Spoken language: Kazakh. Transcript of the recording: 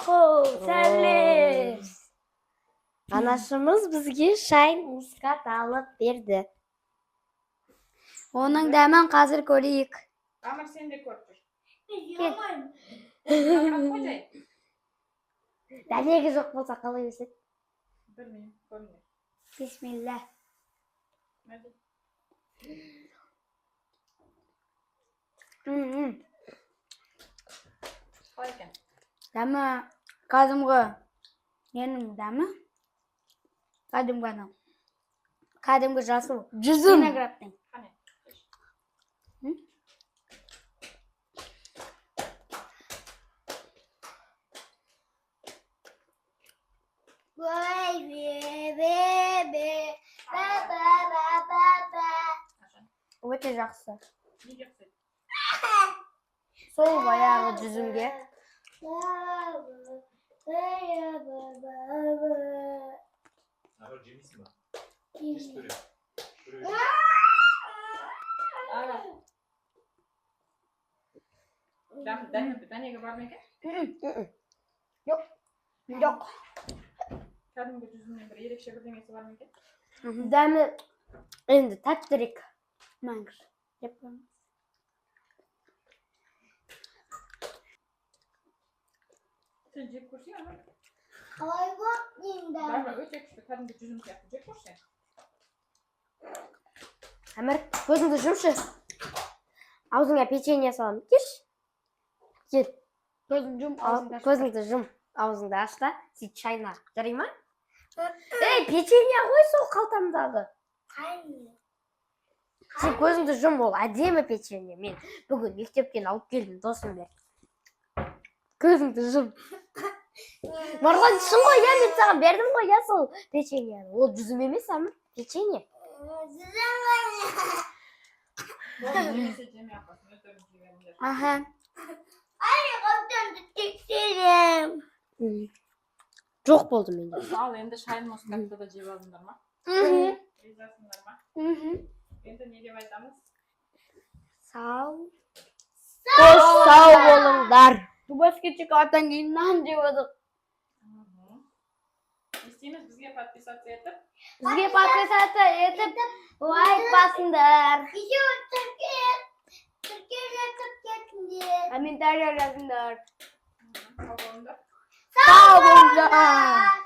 Сәлем. Анашымыз бізге шайн мускат алып берді. Оның дәмін қазір көрейік. Әмір, сен де көріп тұр. Кел. Қой жай. Дәнегі жоқ болса, қалай өседі? Білмеймін, көрінбейді. Бисмилля. Мәди. Қалай екен? Дәмі кәдімгі ненің дәмі? Кәдімгі анау. Кәдімгі жасыл. Жүзім. Виноградтың. Қане. М? Ой, бе, бе, бе, ба, ба, ба, ба, ба. Ашан. Өте жақсы. Неге ұқсайды? Сол баяғы жүзімге. Ба, ба, ба, ба, ба, ба. Әмір, жемейсің ба? Жеші, төре. Төре. Ана. Дәнегі бар ма екен? Жоқ. Жоқ. Кәдімгі жүзімнен бір ерекше бірдеңесі бар ма екен? Дәмі енді тәттірек. Мәңгір. Жеп көріңіз. Сен жеп көрсең, Әмір. Қалай болды енді? Дәмі өте күшті, кәдімгі жүзім сияқты. Жеп көрсең. Әмір, көзіңді жұмшы. Аузыңа печенье саламын. Келші. Кел. Көзін жұм, аузыңды аш. Көзіңді жұм. Аузыңды аш та, сөйтіп шайна. Жарай ма? Ей, печенье ғой сол қалтамдағы. Қане? Сен көзіңді жұм, ол әдемі печенье. Мен бүгін мектептен алып келдім, досым берді. Көзіңді жұм. Марғұлан, шын ғой, иә, мен саған бердім ғой, иә, сол печеньені. Ол жүзім емес, Әмір, печенье. Жүзім ғой. Болды, жемесе жемей ақ қойсын, өздерің жей беріңдер. Аха. Қалтамды тексерем. Жоқ болды менде. Ал енді шайн мускатты да жеп алдыңдар ма? Ризасыңдар ма? Енді не деп айтамыз? Сау. Қош, сау болыңдар. Дубайский шоколадтан кейін нан жеп алдық. Не істейміз? Бізге подписаться етіп, Бізге подписаться етіп, лайк басыңдар. Еще тіркеліп, тіркеліп кетіңдер. Комментарий жазыңдар. Сау болыңдар. Сау болыңдар.